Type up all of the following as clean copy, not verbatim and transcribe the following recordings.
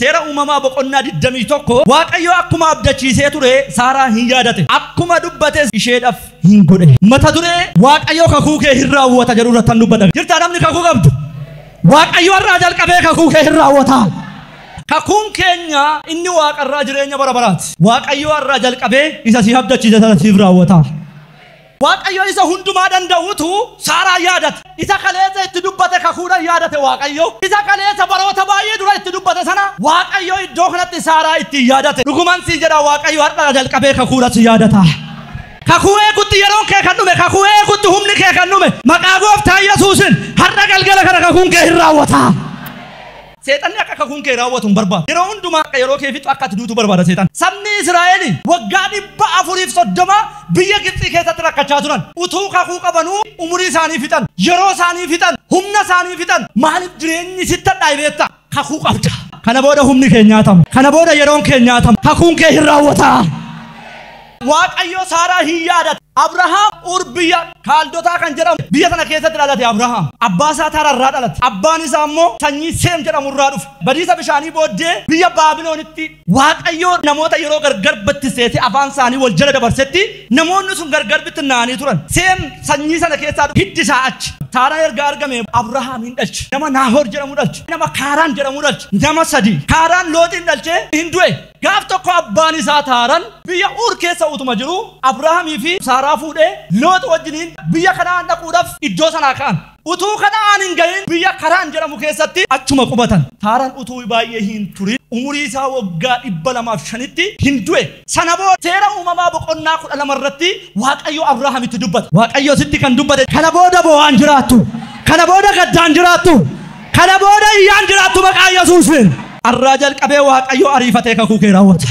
Seera uumamaa boqonnaa 21 Waaqayyo akkuma abdachiisee ture Saaraa hin yaadate. Akkuma dubbate isheedhaaf hin godhe. Mata duree Waaqayyo kakuu kee hin raawwata jedhu irratti dubbata. Jirtaa namni kakuu qabdu? Waaqayyo irraa jalqabee kakuu kee hin raawwata. Kakuun keenya inni waaqarraa jireenya bara baraati. Waaqayyo irraa jalqabee isa si abdachiise sana siif raawwata. Waaqayyo isa hundumaa danda'utu Saaraa yaadate. Isa kaleessa itti dubbate kakuudhaan yaadate Waaqayyo. Isa kaleessa baroota baay'ee dura itti dubbate sana Waaqayyo iddoo kanatti Saaraa itti yaadate. Dhuguman sii jedha Waaqayyo har'a jalqabee kakuudhaan si yaadata. Kakuu eegutti yeroon kee kan dhume, kakuu eegutti humni kee kan dhume, maqaa gooftaa Yesuusin har'a galgala kana kakuun kee hin raawwata. Seexanni akka kakuun kee raawwatu hin barbaadu. Yeroo hundumaa akka yeroo kee fixu akka ati duutu barbaada seexan. Sabni Israa'el waggaa 430 biyya Gibxii keessatti rakkachaa turan. Utuu kakuu qabanuu umurii isaanii fixan, yeroo isaanii fixan, humna isaanii fixan. Maaliif jireenyi sitti hadhaa'e beektaa? Kakuu qabda. Kana booda humni kee nyaatama. Kana booda yeroon kee nyaatama. Kakuun kee hin raawwata. Waaqayyo Saaraa hin yaadate. Abrahaam Ur biyya Kaaldotaa kan jedhamu biyya sana keessatti dhalate Abrahaam. Abbaa isaa Taararraa dhalate. Abbaan isaa immoo sanyii Seem jedhamu irraa dhufe. Badiisa bishaanii booddee biyya Baabiloonitti Waaqayyo namoota yeroo gargar bittiseeti afaan isaanii wal jala dabarsetti namoonni sun gargar bittinnaa'anii turan. Seem sanyii sana keessaa hiddi isaa achi. Taaraan erga argame Abrahaam hin dhalche. Nama Naahoor jedhamu dhalche. Nama Kaaraan jedhamu dhalche. Nama sadi. Kaaraan Looxiin dhalchee hin du'e. Gaaf tokko abbaan isaa Taaraan biyya Uur keessa utuma jiru Abrahaamii fi Saaraa fuudhee Loox wajjiniin biyya Kana'aan dhaquudhaaf iddoo sanaa ka'an. Utuu Kana'aan hin gahin biyya Karaan jedhamu keessatti achuma qubatan. Taaraan utuu baay'ee hin turin umurii isaa waggaa 205tti hin du'e. Sana booda seera uumamaa boqonnaa 12 irratti Waaqayyo Abrahaamitti dubbate. Waaqayyo sitti kan dubbate kana booda boo'aan jiraattu. Kana booda gaddaan jiraattu. Kana booda iyyaan jiraattu maqaa Yesuusiin. Arraa jalqabee Waaqayyo ariifatee kakuu kee raawwata.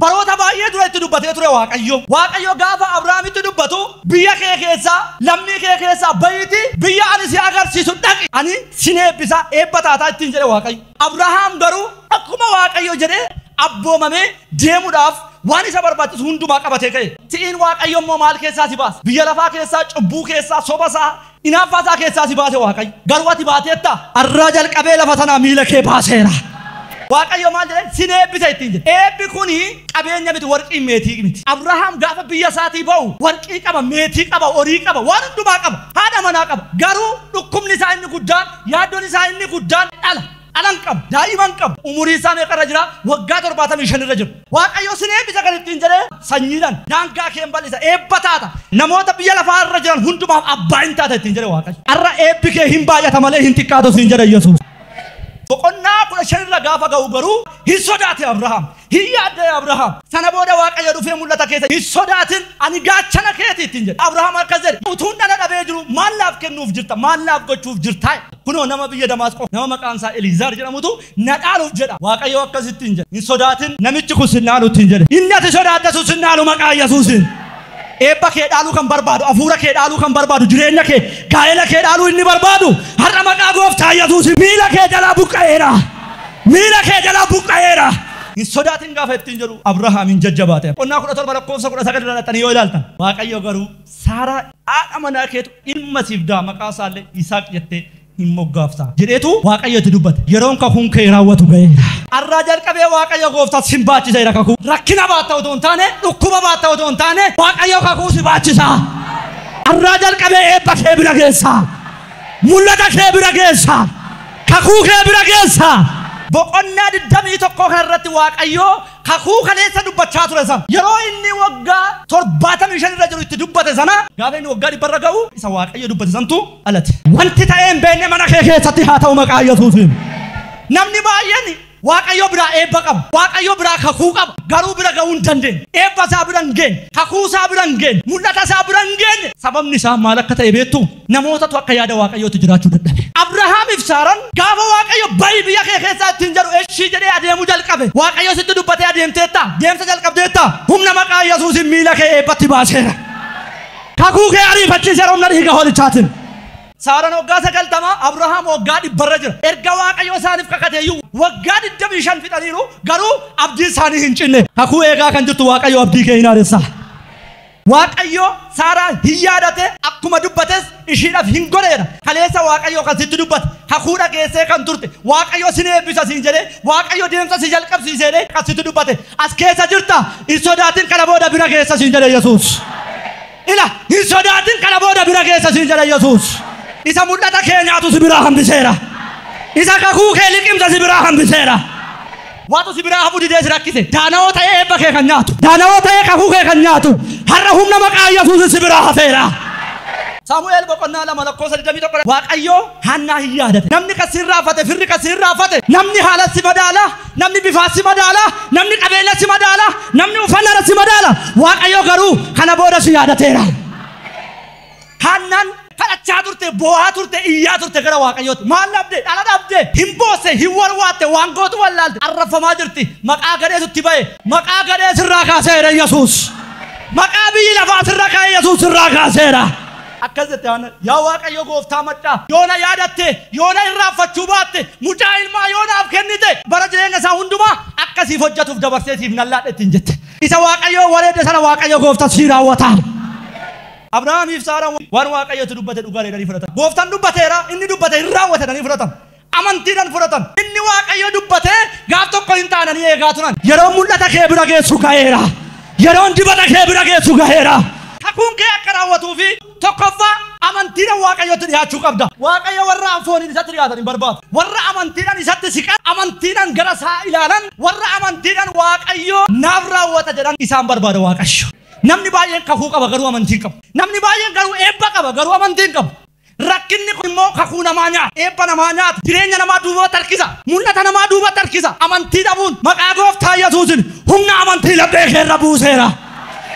Baroota baay'ee dura itti dubbatee ture Waaqayyo. Waaqayyo gaafa Abrahaamitti dubbatu biyya kee keessaa, lammii kee keessaa bahiiti biyya ani si agarsiisu dhaqi. Ani sin eebbisa, eebba taataa ittiin jedhe Waaqayyo. Abrahaam garuu akkuma Waaqayyo jedhee abboomamee deemuudhaaf waan isa barbaachisu hundumaa qabatee ka'e. Si'iin Waaqayyo immoo maal keessaa si baase? Biyya lafaa keessaa, cubbuu keessaa, soba isaa, hinaaffaa isaa keessaa si baase Waaqayyo. Garuu ati baateetta? Arraa jalqabee lafa sanaa miila kee baaseera. Waaqayyo maal jedhee? Sin eebbisa ittiin jedhe. Eebbi kuni qabeenya miti, warqii meetii miti. Abrahaam gaafa biyya isaatii ba'u warqii qaba, meetii qaba, horii qaba, waan hundumaa qaba, haadha manaa qaba. Garuu dhukkubni isaa inni guddaan, yaaddoon isaa inni guddaan dhala. Dhala hin qabu, daa'ima hin qabu. Umurii isaa meeqa irra jira? Waggaa 75 irra jira. Waaqayyo sin eebbisa kan ittiin jedhee sanyiidhaan daangaa kee hin bal'isa, eebba taata. Namoota biyya lafaa irra jiran hundumaaf abbaa hin taata ittiin jedhe Waaqayyo. Har'a eebbi kee hin baay'ata malee hin xiqqaatu siin jedhe Yesuus. Boqonnaa 15 irra gaafa ga'u garuu hin sodaate Abrahaam. Hin yaadde Abrahaam. Sana booda Waaqayyo dhufee mul'ata keessa hin sodaatin ani gaachana keeti ittiin jedhe. Abrahaam akkas jedhe utuun dhala dhabee jiru maal naaf kennuuf jirta? Maal naaf gochuuf jirta? Kunoo nama biyya Damaasqoo nama maqaan isaa Eliizaar jedhamutu na dhaaluuf jedha. Waaqayyo akkas ittiin jedhe. Hin sodaatin namichi kun sin dhaalu ittiin jedhe. Inni ati sodaatte sun sin dhaalu maqaa Yesuusiin. Eebba kee dhaaluu kan barbaadu, hafuura kee dhaaluu kan barbaadu, jireenya kee, gaa'ela kee dhaaluu inni barbaadu har'a maqaa gooftaa Yesuusiin miila kee jalaa buqqa'eera. Miila kee jalaa buqqa'eera. Hin sodaatin gaafa ittiin jedhu Abrahaam hin jajjabaate. Boqonnaa 17 lakkoofsa 19 irra dhaqxanii yoo ilaaltan Waaqayyo garuu Saaraa haadha manaa keetu ilma siif da'a maqaa isaallee Yisaaq jettee hin moggaafta jedheetu Waaqayyo itti dubbate. Yeroon kakuun kee raawwatu ga'eera. Arraa jalqabee Waaqayyo gooftaa sin baachiseera kakuu. Rakkina baatta otoo hin taane, dhukkuba baatta otoo hin taane, Waaqayyo kakuu si baachisa. Arraa jalqabee eebba kee bira geessa. Mul'ata kee bira geessa. Kakuu kee bira geessa. Boqonnaa 21 kana irratti Waaqayyo kakuu kaleessa dubbachaa ture sana yeroo inni waggaa 75 irra jiru itti dubbate sana gaafa inni waggaa 100 irra ga'u isa Waaqayyo dubbate santu dhalate. Wanti ta'ee hin beekne mana kee keessatti haa ta'u maqaa Yesuusiin. Namni baay'een Waaqayyo biraa eebba qaba. Waaqayyo biraa kakuu qaba. Garuu bira ga'uu hin dandeenye. Eebba isaa bira hin geenye. Kakuu isaa bira hin geenye. Mul'ata isaa bira hin geenye. Sababni isaa maal akka ta'e beektu? Namootatu akka yaada Waaqayyootti jiraachuu dadhabe. Abrahaamiif Saaraan gaafa Waaqayyo bahi biyya kee keessaa ittiin jedhu eshii jedhee adeemuu jalqabe. Waaqayyo sitti dubbatee adeemteetta? Deemsa jalqabdeetta? Humna maqaa Yesuusiin miila kee eebbatti baaseera. Kakuu kee ariifachiiseera humna dhiiga hoolichaatiin. Saaraan waggaa 90, Abrahaam waggaa 100 irra jira. Erga Waaqayyo isaaniif kakateeyyuu waggaa 25 fixaniiru garuu abdii isaanii hin cinne. Kakuu eegaa kan jirtu Waaqayyo abdii kee hin haaressa. Waaqayyo Saaraa hin yaadate, akkuma dubbates ishiidhaaf hin godheera. Kaleessa Waaqayyo kan sitti dubbate, kakuu dhageessee kan turte, Waaqayyo sin eebbisa siin jedhee, Waaqayyo deemsa si jalqabsiisee kan sitti dubbate. As keessa jirta, hin sodaatin, kana booda bira keessa siin jedhe Yesuus. Ila, hin sodaatin, kana booda bira keessa siin jedhe Yesuus. Isa mul'ata kee nyaatu si biraa hambiseera. Isa kakuu kee liqimsa si biraa hambiseera. Waatu si biraa hafuu didee si rakkise. Daana'oo ta'ee eebba kee kan nyaatu. Daana'oo ta'ee kakuu kee kan nyaatu. Har'a humna maqaa Yesuus si biraa hafeera. Saamu'eel boqonnaa 2 lakkoofsa 21. Waaqayyo Haannaa hin yaadate. Namni kan si irraanfate, firri kan si irraanfate, namni haala si madaala, namni bifaa si madaala, namni qabeenya si madaala, namni uffannaa si madaala. Waaqayyo garuu kana booda si yaadateera. Haannaan kadhachaa turte, boo'aa turte, iyyaa turte gara Waaqayyooti. Maal dhabde? Dhala dhabde. Hin boosse, hin warwaatte, waan gootu wallaalte. Arraffamaa jirti. Maqaa gadheetu itti ba'e. Maqaa gadhee sirraa kaaseera Yesuus. Maqaa biyyi lafaa sirra kaa'e Yesuus sirraa kaaseera. Akkas jette Haannaan, yaa Waaqayyo gooftaa maccaa, yoona yaadatte, yoona irraanfachuu baatte, mucaa ilmaa yoonaaf kennite, bara jireenya isaa hundumaa akkasiif hojjetuuf dabarsee siif nan laadha ittiin jette. Isa Waaqayyo wareedde sana Waaqayyo gooftaa sii raawwata. Abrahaamiif Saaraan waan Waaqayyotu dubbate dhugaa jedhanii fudhatan. Gooftaan dubbateera, inni dubbate hin raawwatanii fudhatan. Amantiidhaan fudhatan. Inni Waaqayyo dubbate gaaf tokko hin taananii eegaa turan. Yeroon mul'ata kee bira geessu ga'eera. Yeroon dibata kee bira geessu ga'eera. Kakuun kee akka raawwatuu fi tokkoffaa amantiidhaan Waaqayyotti dhiyaachuu qabda. Waaqayyo warra fooniin isatti dhiyaatan hin barbaadu. Warra amantiidhaan isatti siqan, amantiidhaan gara isaa ilaalan, warra amantiidhaan Waaqayyo naaf raawwata jedhan isaan barbaada Waaqayyo. Namni baay'een kakuu qaba garuu amantii hin qabu. Namni baay'een garuu eebba qaba garuu amantii hin qabu. Rakkinni kun immoo kakuu namaa nyaata, eebba namaa nyaata, jireenya namaa duubatti harkisa, mul'ata namaa duubatti harkisa. Amantii dhabuun maqaa gooftaa Yesuusin humna amantii laphee keerra buuseera.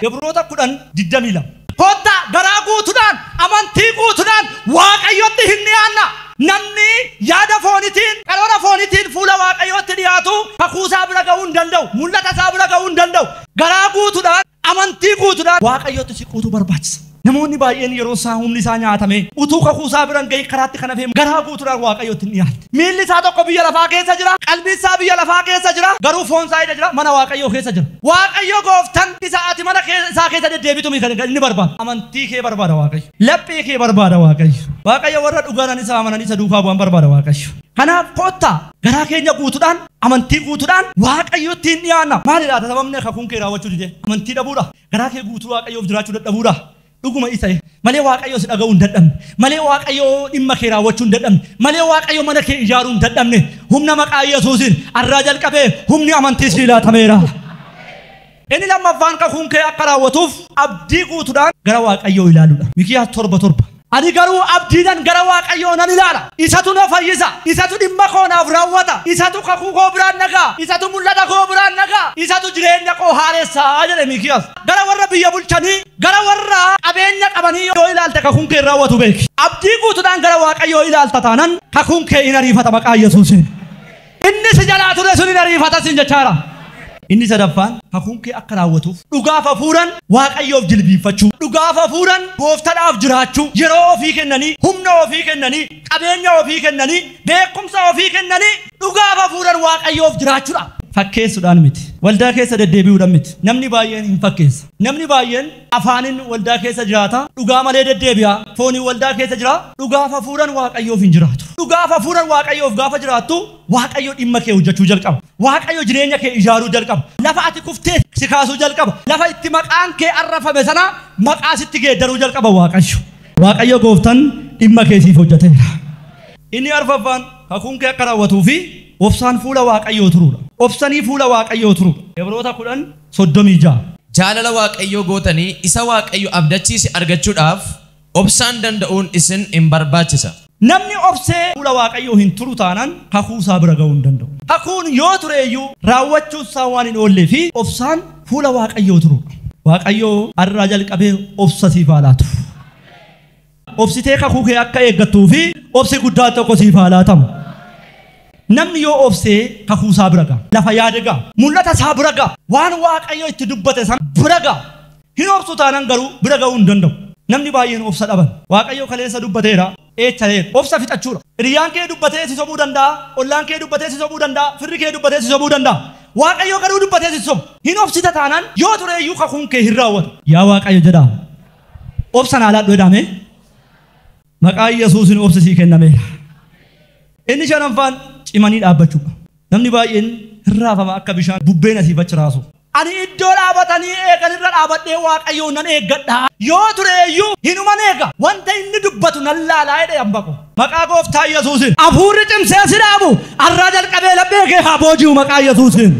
Ibroota 10:22. Kottaa garaa guutuudhaan, amantii guutuudhaan Waaqayyotti hin dhiyaanna. Namni yaada foonitiin, karoora foonitiin fuula Waaqayyootti dhiyaatu kakuu isaa bira ga'uu hin danda'u, mul'ata isaa bira ga'uu hin danda'u. Garaa guutuudhaan, amantii guutuudhaan Waaqayyotti siquutu barbaachisa. Namoonni baay'een yeroo isaa humni isaa nyaatame utuu kakuu isaa bira hin gahin karaatti kan hafee garaa guutuudhaan Waaqayyotti hin dhiyaanne. Miilli isaa tokko biyya lafaa keessa jira, qalbiin isaa biyya lafaa keessa jira, garuu foon isaa ija jira, mana Waaqayyoo keessa jira. Waaqayyo gooftaan isa ati mana isaa keessa deddeebitu miti kan inni barbaadu. Amantii kee barbaada Waaqayyo. Laphee kee barbaada Waaqayyo. Waaqayyo warra dhugaadhaan isa amanan isa duukaa bu'an barbaada Waaqayyo. Kanaaf kottaa garaa keenya guutuudhaan, amantii guutuudhaan Waaqayyotti hin dhiyaanna. Maalidha sababni kakuun kee raawwachuu didee? Amantii dhabuudha. Garaa kee guutuu Waaqayyoof jiraachuu dadhabuudha. Dhuguma isa malee Waaqayyo si dhaga'uu hin dadhabne. Malee Waaqayyo dhimma kee raawwachuu hin dadhabne. Malee Waaqayyo mana kee ijaaruu hin dadhabne. Humna maqaa Yesuusiin arraa jalqabee humni amantii sii laatameera. Inni lammaffaan kakuun kee akka raawwatuuf abdii guutuudhaan gara Waaqayyoo ilaaluudha. Mikiyaas 7:7. Ani garuu abdiidhaan gara Waaqayyoo nan ilaala. Isatu na fayyisa. Isatu dhimma koo naaf raawwata. Isatu kakuu koo biraan nagaa. Isatu mul'ata koo biraan nagaa. Isatu jireenya koo haaressaa jedhe Mikiyaas. Gara warra biyya bulchanii, gara warra qabeenya qabanii yoo ilaalte kakuun kee raawwatu beeki. Abdii guutuudhaan gara Waaqayyoo ilaalta taanan kakuun kee hin ariifata maqaa Yesuusiin. Inni si jalaa ture sun hin ariifata siin jechaara. Inni sadaffaan kakuun kee akka raawwatuuf dhugaaf hafuuran Waaqayyoof jilbiinfachuu, dhugaaf hafuuran gooftadhaaf jiraachuu, yeroo ofii kennanii, humna ofii kennanii, qabeenya ofii kennanii, beekumsa ofii kennanii dhugaaf hafuuran Waaqayyoof jiraachuudha. Fakkeessuudhaan miti. Waldaa keessa deddeebi'uudhaan miti. Namni baay'een hin fakkeessa. Namni baay'een afaanin waldaa keessa jiraata, dhugaa malee deddeebi'a, fooniin waldaa keessa jira, dhugaaf hafuuran Waaqayyoof hin jiraatu. Dhugaaf hafuuran Waaqayyoof gaafa jiraattu Waaqayyo dhimma kee hojjechuu jalqaba. Waaqayyo jireenya kee ijaaruu jalqaba. Lafa ati kuftee si kaasuu jalqaba. Lafa itti maqaan kee arrafame sana maqaa sitti geeddaruu jalqaba Waaqayyo. Waaqayyo gooftaan dhimma kee siif hojjeteera. Inni arfaffaan kakuun kee akka raawwatuu fi obsaan fuula Waaqayyoo turuudha. Obsanii fuula Waaqayyoo turuudha. Ibroota 10:36. Jaalala Waaqayyoo gootanii isa Waaqayyo abdachiise argachuudhaaf obsaan danda'uun isin hin barbaachisa. Namni obsee fuula Waaqayyoo hin turu taanaan kakuu isaa bira ga'uu hin danda'u. Kakuun yoo ture iyyuu raawwachuu isaa waan hin oollee fi obsaan fuula Waaqayyoo turuudha. Waaqayyoo har'aa jalqabee obsa siif haa laatu. Obsitee kakuu kee akka eeggattuu fi obsi guddaa tokko siif haa laatamu. Namni yoo obsee kakuu isaa bira ga'a. Lafa yaade ga'a. Mul'ata isaa bira ga'a. Waan Waaqayyo itti dubbate sana bira ga'a. Hin obsu taanaan garuu bira ga'uu hin danda'u. Namni baay'een obsa dhaban. Waaqayyo kaleessa dubbateera. Eechaleera. Obsa fixachuudha. Hiriyyaan kee dubbatee si sobuu danda'a. Ollaan kee dubbatee si sobuu danda'a. Firri kee dubbatee si sobuu danda'a. Waaqayyo garuu dubbatee si sobu. Hin obsita taanaan yoo ture iyyuu kakuun kee hin raawwatu. Yaa Waaqayyo jedhaa. Obsa naa laadhu jedhame. Maqaa Yesuusin obsi sii kennameera. Inni shanaffaan cimanii dhaabbachuudha. Namni baay'een hin raafama akka bishaan bubbeen asiif achi raasu. Ani iddoo dhaabatanii eeganirra dhaabadhee Waaqayyoon nan eeggadha. Yoo ture iyyuu hinuman eega. Wanta inni dubbatu nan laalaa jedhe hambaqo. Maqaa gooftaa Yesuusin. Hafuurri cimsee si dhaabu arraa jalqabee laphee kee haa booji'u maqaa Yesuusin.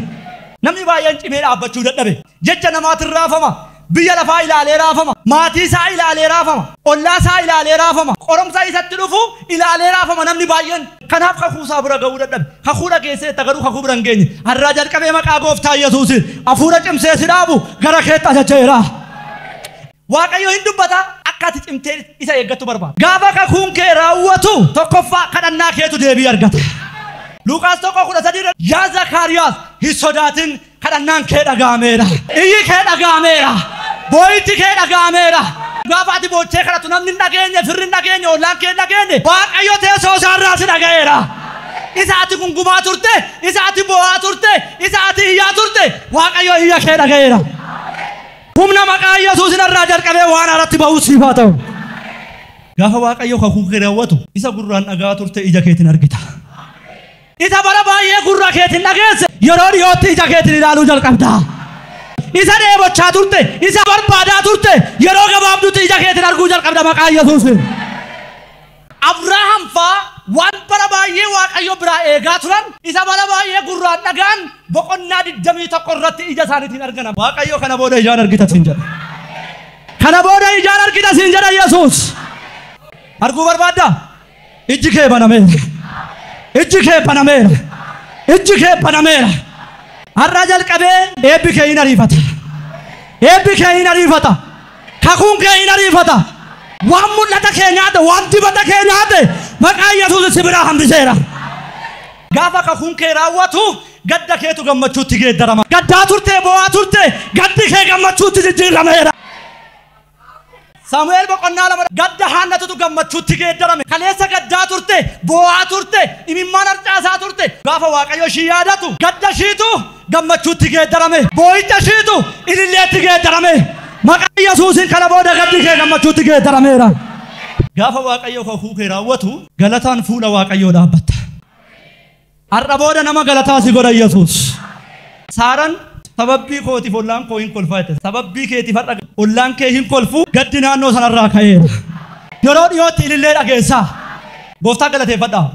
Namni baay'een cimee dhaabbachuu dadhabe. Jecha namaatiin raafama. Biyya lafaa ilaalee raafama. Maatii isaa ilaalee raafama. Ollaa isaa ilaalee raafama. Qoromsa isatti dhufu ilaalee raafama namni baay'een. Kanaaf kakuu isaa bira ga'uu dadhabe. Kakuu dhageesseetta garuu kakuu bira hin geenye. Har'aa jalqabee maqaa gooftaa Yesuusin hafuura cimsee si dhaabu gara keetti ajajeera. Waaqayyo hin dubbata akka ati cimtee isa eeggattu barbaada. Gaafa kakuun kee raawwatu tokkoffaa kadhannaa keetu deebii argata. Luqaas 1:13 yaa Zakaariyaas hin sodaatin kadhannaan kee dhaga'ameera. Iyyi kee dhaga'ameera. Boo'ichi kee dhaga'ameera. Gaafa ati boochee kadhatu namni hin dhageenye, firri hin dhageenye, ollaan kee hin dhageenye, Waaqayyo teessoo isaarraa si dhaga'eera. Isa ati gungumaa turte, isa ati boo'aa turte, isa ati iyyaa turte, Waaqayyo iyya kee dhaga'eera. Humna maqaa Yesuusin irraa jalqabee waan alatti ba'uu siif haa ta'u. Gaafa Waaqayyo kakuu kee raawwatu isa gurraan dhagaa turte ija keetiin argita. Isa bara baay'ee gurra keetiin dhageesse yeroo dhiyootti ija keetiin ilaaluu jalqabda. Isa dheebochaa turte, isa barbaadaa turte yeroo gabaabduutti ija keetiin arguu jalqabda maqaa Yesuusin. Abrahaam faa waan bara baay'ee Waaqayyo biraa eegaa turan isa bara baay'ee gurraan dhagaan boqonnaa 21 irratti ija isaaniitiin argana. Waaqayyo kana booda ijaan argita siin jedha. Kana booda ijaan argita siin jedha Yesuus. Arguu barbaaddaa? Ijji kee banameera. Ijji kee banameera. Ijji kee banameera. Har'a jalqabee eebbi kee hin ariifata. Eebbi kee hin ariifata. Kakuun kee hin ariifata. Waan mul'ata kee nyaate, waan dibata kee nyaate maqaa Yesuus si biraa hambiseera. Gaafa kakuun kee raawwatu gadda keetu gammachuutti geeddarama. Gaddaa turte, boo'aa turte, gaddi kee gammachuutti jijjiirameera. Saamu'eel boqonnaa 2 gadda Haannatutu gammachuutti geeddarame. Kaleessa gaddaa turte, boo'aa turte, imimmaan harcaasaa turte. Gaafa Waaqayyo ishii yaadatu gadda ishiitu gammachuutti geeddarame. Boo'icha ishiitu ililleetti geeddarame. Maqaa Yesuusin kana booda gaddi kee gammachuutti geeddarameera. Gaafa Waaqayyo kakuu kee raawwatu galataan fuula Waaqayyoo dhaabbatta. Har'a booda nama galataa si godha Yesuus. Saaraan sababbii kootiif ollaan koo hin kolfaa jette. Sababbii keetiif har'a ollaan kee hin kolfu gaddi naannoo sanarraa ka'eera. Yeroo dhiyootti ilillee dhageessaa. Gooftaa galateeffadhaa.